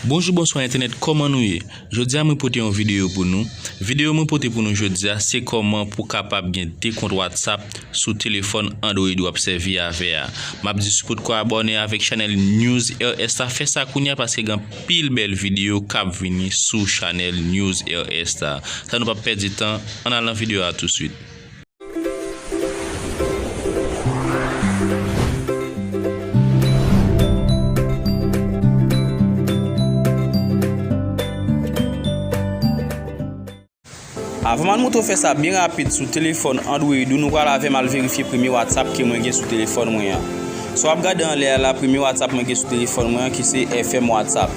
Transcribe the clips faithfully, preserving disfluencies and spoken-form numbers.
Bonjou, bonswa entènèt, kòman nou ye? Jodi a mwen pote yon videyo pou nou. Videyo mwen pote pou nou jodi a, se kòman pou kapab gen de kont WhatsApp sou telefòn Android w ap sèvi avè a. M ap di si w potko abòne avèk chanèl News R S la, fè sa kounye a paske gen anpil bèl videyo k ap vini sou chanèl News R S la. San nou pa pèdi tan, ann al nan videyo a touswit. Avan m al montre w fè sa byen rapid sou telefòn Android ou, nou pral avè m al verifye premye WhatsApp ke mwen gen sou telefòn mwen an. Sa w ap gade anlè a la, premye WhatsApp mwen gen sou telefòn mwen an ki se F M WhatsApp.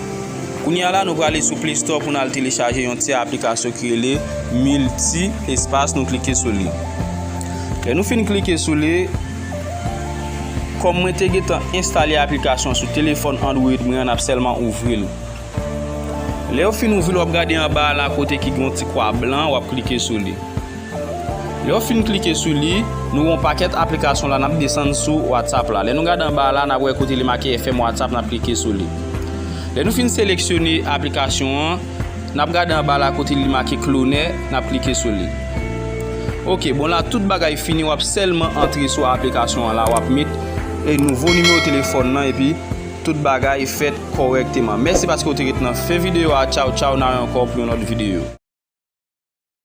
Kounye a la, nou prale sou Play Store pou n al telechaje yon ti aplikasyon ki rele Multi Espace, nou klike sou li. Lè nou fin klike sou li, kòm mwen te gentan enstale aplikasyon sou telefòn Android mwen an, n ap sèlman ouvri l. Lè w fin ouvri l, w ap gade anba a la kote ki gen yon ti kwa blan, w ap klike sou li. Lè w fin klike sou li, nou wè yon pakèt aplikasyon la, n ap desann sou WhatsApp la. Lè nou gade anba a la, n ap wè kote li make F M WhatsApp, n ap klike sou li. Lè nou fin seleksyone aplikasyon an, n ap gade anba la kote li make klonè, n ap klike sou li. Ok, bon la tout bagay fini, w ap sèlman antre sou aplikasyon an la, w ap met e nouvo nimewo telefòn nan epi tout bagay fèt kòrèkteman. Mèsi paske w te ret nan fen videyo a. Tchaw, tchaw, n a wè ankò pou yon lòt videyo.